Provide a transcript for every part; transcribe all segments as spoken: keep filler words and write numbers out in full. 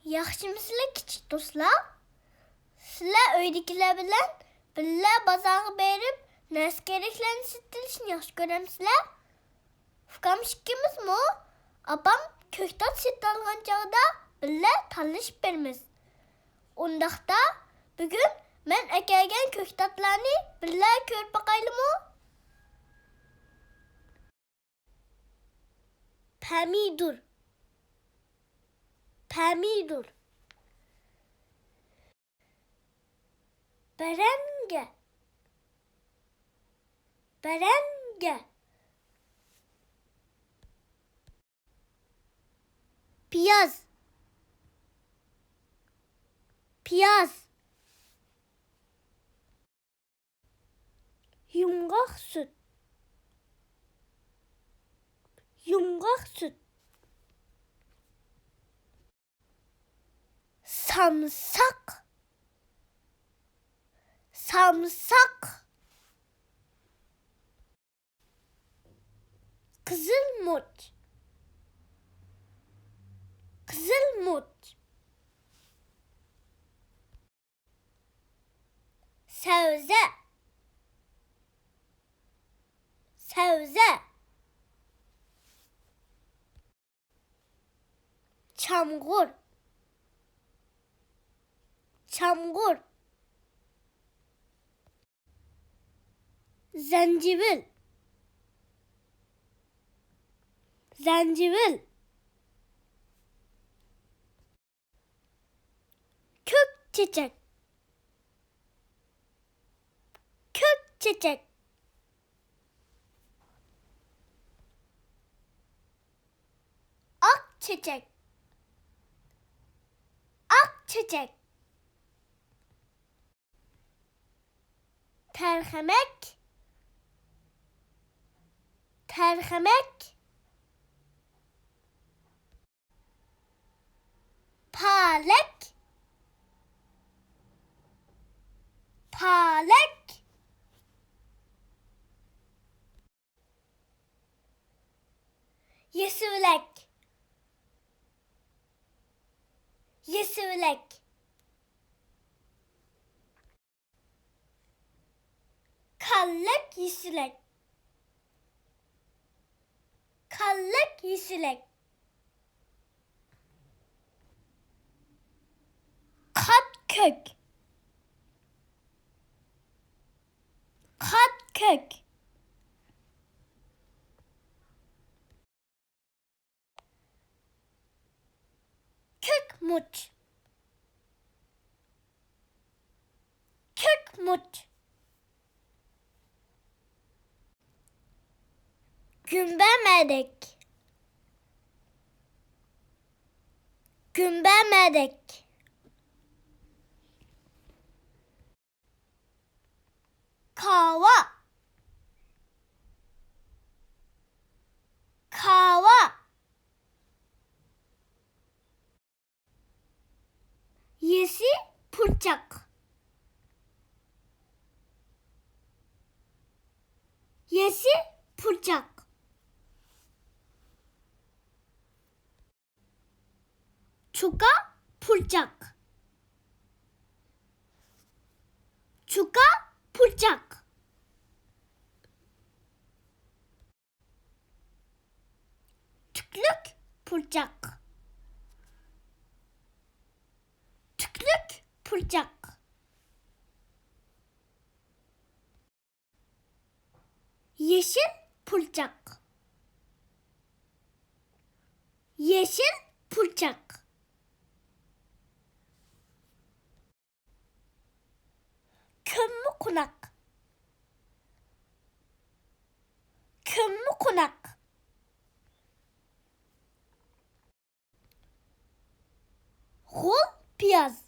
ياخشىمۇسىلەر كىچىك دوستلار؟ سىلەر ئۆيدىكىلەر بىلەن بىللە بازارغا بېرىپ، نەرسە-كېرەكلەرنى سېتىۋېلىشنى ياخشى كۆرەمسىلەر؟ ئۇكام ئىككىمىزمۇ ئاپام كۆكتات سېتىۋالغان چاغدا بىللە تاللىشىپ بېرىمىز. ئۇنداقتا، بۈگۈن مەن ئەكەلگەن كۆكتاتلارنى بىللە كۆرۈپ باقايلىمۇ؟ پەمىدۇر، پەمىدۇر. بەرەڭگە، بەرەڭگە. پىياز، پىياز. يۇمغاق سۈت، يۇمغاق سۈت. سامساق، سامساق. قىزىل مۇچ، قىزىل مۇچ. سەۋزە، سەۋزە. چامغۇر، چامغۇر. زەنجىۋىل، زەنجىۋىل. كۆك چېچەك، كۆك چېچەك. ئاق چېچەك، ئاق چېچەك. تەرخەمەك، تەرخەمەك. پالەك، پالەك. يېسىۋىلەك، يېسىۋىلەك. كاللەك يېسىلەك، كاللەك يېسىلەك. قات كۆك، قات كۆك. كۆك مۇچ، كۆك مۇچ. گۈمبەمەدەك، گۈمبەمەدەك. كاۋا، كاۋا. يېشىل پۇرچاق، يېشىل پۇرچاق. چوكا پۇرچاق، چوكا پۇرچاق. تۈكلۈك پۇرچاق، تۈكلۈك پۇرچاق. يېشىل پۇرچاق، يېشىل پۇرچاق. كۆممە قوناق، كۆممە قوناق. غول پىياز،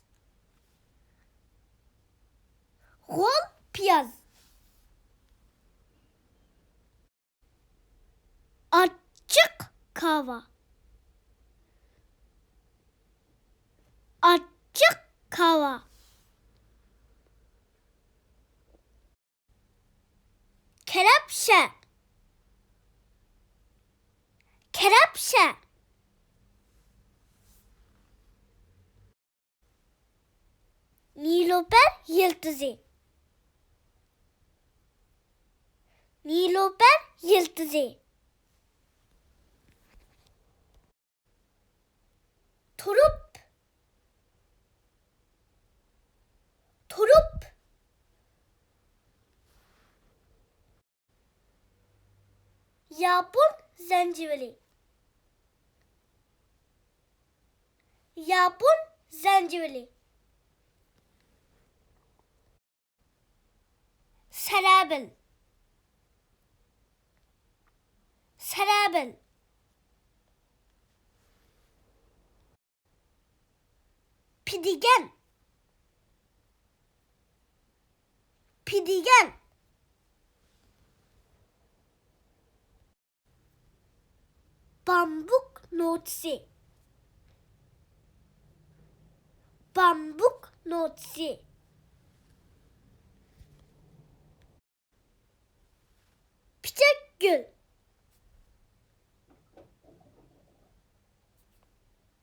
غول پىياز. ئاچچىق كاۋا، ئاچچىق كاۋا. كەرەپشە، كەرەپشە. نېلۇپەر يىلتىزى. نېلۇپەر يىلتىزى. تۇرۇپ. تۇرۇپ. ياپون زەنجىۋىلى. ياپون زەنجىۋىلى. سەرەبىل. سەرەبىل. پىدىگەن. پىدىگەن. بامبۇك نوتىسى. بامبۇك نوتىسى. پىچەك گۈل.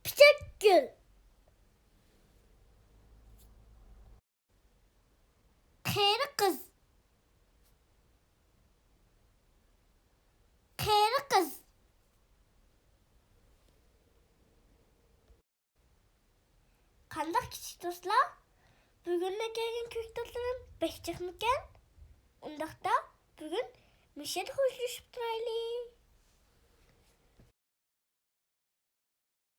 پىچەك گۈل. قېرى قىز. قېرى قىز. قانداق كىچىك دوستلار؟ بۈگۈن كەلگەن كۆكتاتلىرىم بەك جىقمىكەن؟ ئۇنداقتا بۈگۈن مۇشۇ يەردە خوشلىشىپ تۇرايلى.